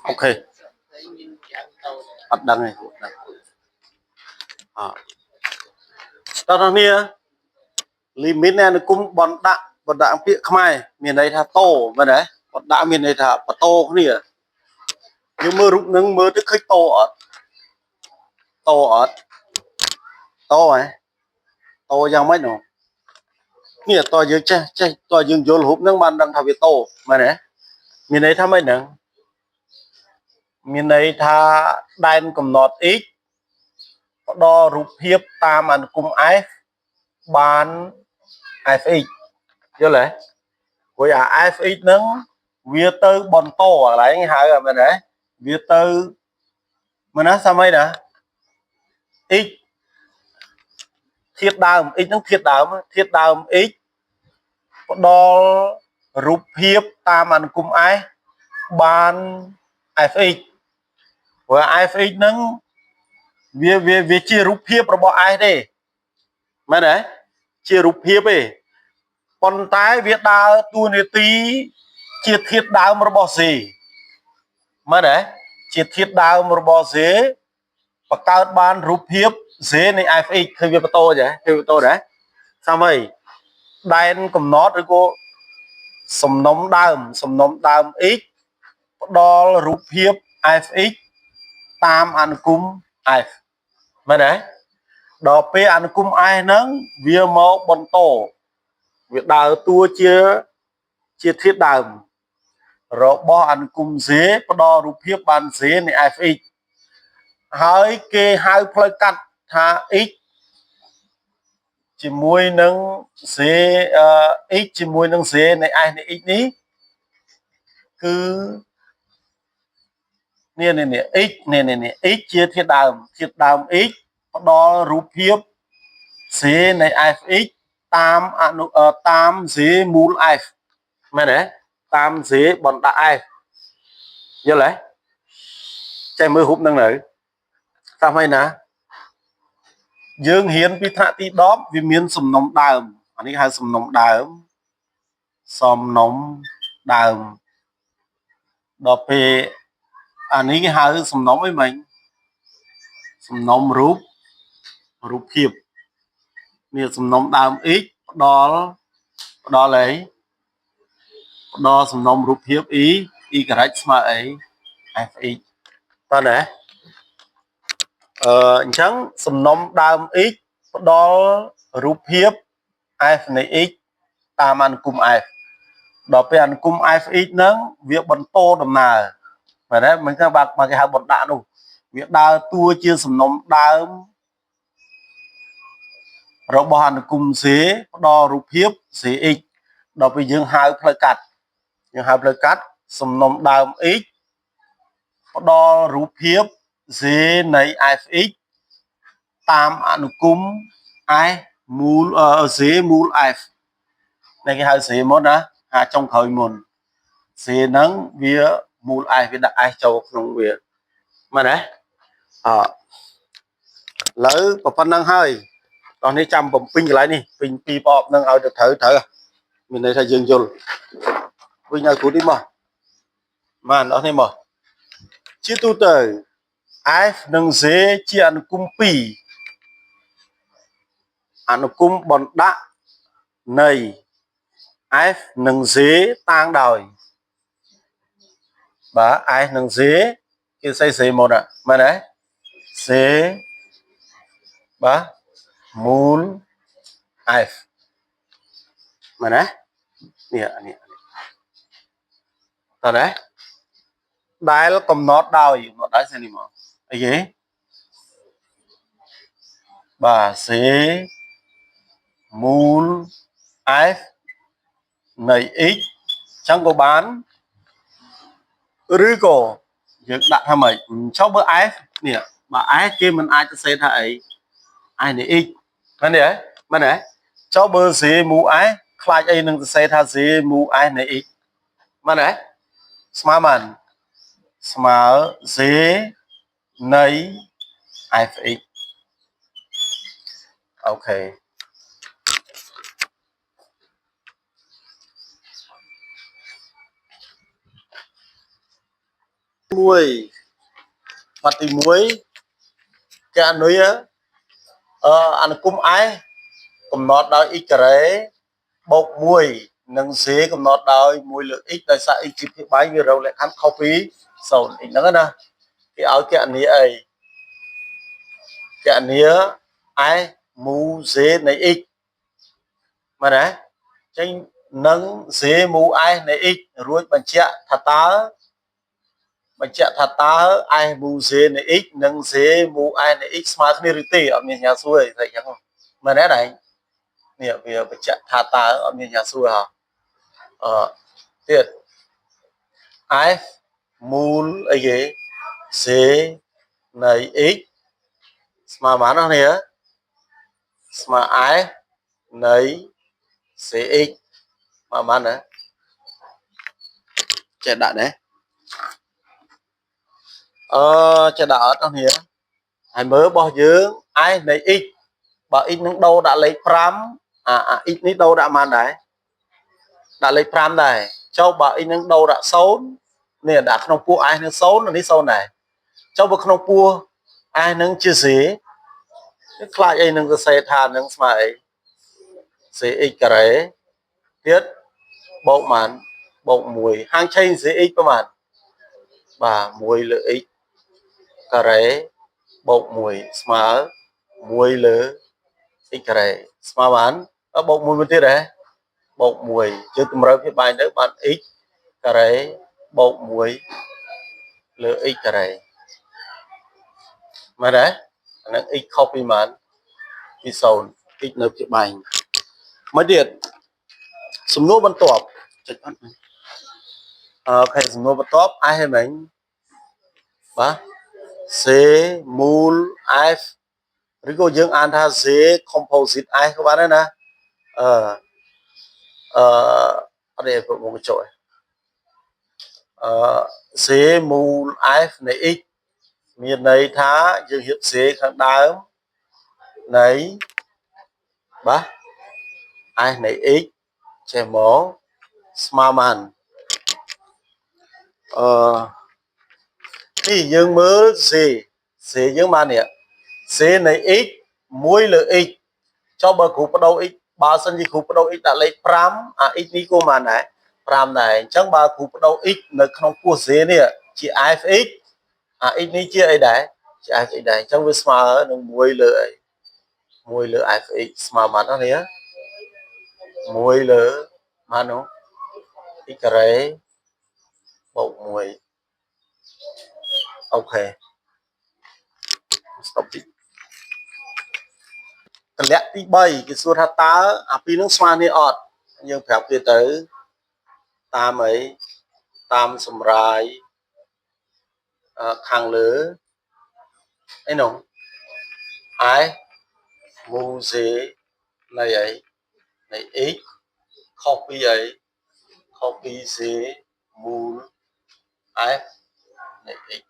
OK អត់ដឹងទេអត់ដឹងអតោះនេះ limite នៃអនុគមបណ្ដាក់បណ្ដាក់ពាក្យខ្មែរមានន័យថាតោមែនទេបណ្ដាក់មានន័យថាបតោគ្នាយើងមើលរូបនឹងមើលទៅឃើញតោអត់តោអត់តោហ៎តោយ៉ាងម៉េចនោះនេះតយើងចេះចេះតយើងយល់រូបនឹងបានដឹងថាវាតោមែនទេមានន័យថាម៉េចហ្នឹងមានន័យថាដែនកំណត់ x ផ្ដល់រូបភាពតាមអនុគម f បាន fx យល់ទេព្រោះអា fx ហ្នឹងវាទៅបន្តកន្លែងហៅមែនទេវាទៅមែនណាសម័យណា x ធាតុដើម x ហ្នឹងធាតុដើមធាតុដើម x ផ្ដល់រូបភាពតាមអនុគម f បាន fx ព្រោះ fx ហ្នឹងវាវាវាជារូបភាពរបស់ f ទេមែនទេជារូបភាពទេប៉ុន្តែវាដើរតួនាទីជាធាតុដើមរបស់ C មែនទេជាធាតុដើមរបស់ C បង្កើតបានរូបភាព Z នៃ fx ឃើញវាបន្តចេះឃើញបន្តដែរសាមីដែនកំណត់ឬក៏សំណុំដើមសំណុំដើម x ផ្ដល់រូបភាព fx តាមអនុគម f មែនទេដល់ពេលអនុគម f ហ្នឹងវាមកបន្តវាដើរតួជាជាធាតុដើមរបស់អនុគម Z ផ្ដល់រូបភាពបាន Z នៃ fx ហើយគេហៅផ្លូវកាត់ថា x ជាមួយនឹង z x ជាមួយនឹង z នៃ s នៃ x នេះគឺនេះនេះនេះ x នេះនេះនេះ x ជាធាតុដើមធាតុដើម x ផ្ដល់រូបភាព z នៃ fx តាមអនុតាម z មូល f មែនទេតាម z បណ្ដាក់ f យល់ទេចេះមើលរូបហ្នឹងនៅតាមហើយណាយើងរៀនពីថ្នាក់ទី10វាមានសំណុំដើមអានេះហៅសំណុំដើមសំណុំដើមដល់ពេលអានេះគេហៅសំណុំអីមិញសំណុំរូបរូបភាពនេះសំណុំដើម x ផ្ដល់ផ្ដល់អីផ្ដល់សំណុំរូបភាព e y ស្មើអី fx តើណាអឺអញ្ចឹងសំណុំដើម x ផ្ដល់រូបភាព f នៃ x តាមអនុគម f ដល់ពេលអនុគម fx ហ្នឹងវាបន្តដំណើរមែនទេមិនចឹងបាទមកគេហៅបណ្ដាក់នោះវាដើរតួជាសំណុំដើមរបស់អនុគម C ផ្ដល់រូបភាព CX ដល់ពេលយើងហៅផ្លូវកាត់យើងហៅផ្លូវកាត់សំណុំដើម x ផ្ដល់រូបភាព Z នៃ fx តាមអនុគម f មូល Z មូល f នេះគេហៅ Z មុនណាហាចុងក្រោយមុន Z ហ្នឹងវាមូល f វាដាក់ f ចូលក្នុងវាមែនទេអឥឡូវប៉ុណ្្នឹងហើយតោះនេះចាំបំពេញកន្លែងនេះពេញពីរប្រអប់ហ្នឹងឲ្យទៅត្រូវត្រូវមានន័យថាយើងយល់វិញឲ្យគ្រូនេះមកបានអស់នេះមកជាទូទៅ F និង Z ជាអនុគម2អនុគមបណ្ដាក់នៃ F និង Z តាងដោយបាទ F និង Z គេសេ Z មុនមែនទេ Z បាទមូល F មែនទេនេះនេះតើណាដែលកំណត់ដោយកំណត់ដោយស្អីនេះមកអីគេបាទ C មូល F នៃ x ចឹងក៏បានឬក៏យើងដាក់ថាម៉េចចុះបើ f នេះបើ f គេមិនអាចទៅសេថាអី f នៃ x មែនទេមែនទេចុះបើ z មូល f ខ្លាចអីនឹងសរសេរថា z មូល f នៃ x មែនទេស្មើបានស្មើ z នៃ fx OK មួយបាត់ទី1កណនីអនុគម S កំណត់ដោយ x ការ៉េបូក1និង z កំណត់ដោយ1លើ x ដោយសារ x ជាភាគបែងវារកលក្ខខណ្ឌខុសពី0 x ហ្នឹងណាគេឲ្យកណនីអីកណនី s មូ z នៃ x មែនទេចេញនឹង z មូ s នៃ x រួចបញ្ជាក់ថាតើបញ្ជាក់ថាតើ s មូ z នៃ x និង z មូ s នៃ x ស្មើគ្នាឬទេអត់មានសញ្ញាសួរអីស្អីចឹងមែនទេដែរនេះវាបញ្ជាក់ថាតើអត់មានសញ្ញាសួរហ៎អឺទៀត f មូលអីគេ z នៃ x ស្មើប៉ុន្មាននេះស្មើ f នៃ cx ស្មើប៉ុន្មានណាចេះដាក់ណាអឺចេះដាក់អត់នេះហើយមើលរបស់យើង f នៃ x បើ x នឹងដូរដាក់លេខ5អា x នេះដូរដាក់ប៉ុន្មានដែរដាក់លេខ5ដែរចុះបើ x នឹងដូរដាក់0នេះដាក់ក្នុងពោះ s នឹង0នេះ0ដែរចុះបើក្នុងពោះ s នឹងជា z ខ្លាចអីនឹងសរសេរថានឹងស្មើអី cx ការ៉េទៀតបូកប៉ុន្មានបូក1ហាងឆេង cx ប្រហែលបាទ1លើ x ការ៉េបូក1ស្មើ1លើ x ការ៉េស្មើបានបូក1មួយទៀតហ៎បូក1យើងតម្រូវភាពបែងទៅបាន x ការ៉េបូក1លើ x ការ៉េមែនទេអាហ្នឹង x ខុសពីប៉ុន្មានពី0 x នៅជាបែងមកទៀតសំណួរបន្ទាប់ចុចអត់OK សំណួរបន្ទាប់ S ហ៎មិញបាទ C មូល F ឬក៏យើងអានថា C composite S ក៏បានដែរណាអឺអឺអត់ទេមកបញ្ចុះអឺ C មូល F នៃ x មានន័យថាយើងរៀប C ខាងដើមនៃបាទ S នៃ x ចេះមកស្មើបានអឺនេះយើងមើល C C យើងបាននេះ C នៃ x 1លើ x ចុះបើគ្រូបដូរ x បើសិនជាគ្រូបដូរ x ដាក់លេខ5អា x នេះគួរបានដែរ5ដែរអញ្ចឹងបើគ្រូបដូរ x នៅក្នុងពោះ z នេះជា fx អា x នេះជាអីដែរជា fx ដែរអញ្ចឹងវាស្មើនឹង1លើអី1លើ fx ស្មើប៉ុន្មាននេះ1លើប៉ុន្មាននោះ x ការ៉េបូក1OK stop តិចកលៈទី3គេសួរថាតើអាពីរនឹងស្មើនេះអត់យើងប្រាប់គេទៅតាមអីតាមសម្រាយខាងលើអីនោះ i មូ z នៃអីនៃ x ខុសពីអីខុសពី z មូល f នៃ x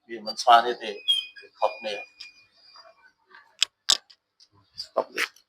វាមិនស្មើនេះទេគឺខុសគ្នា stop នេះ។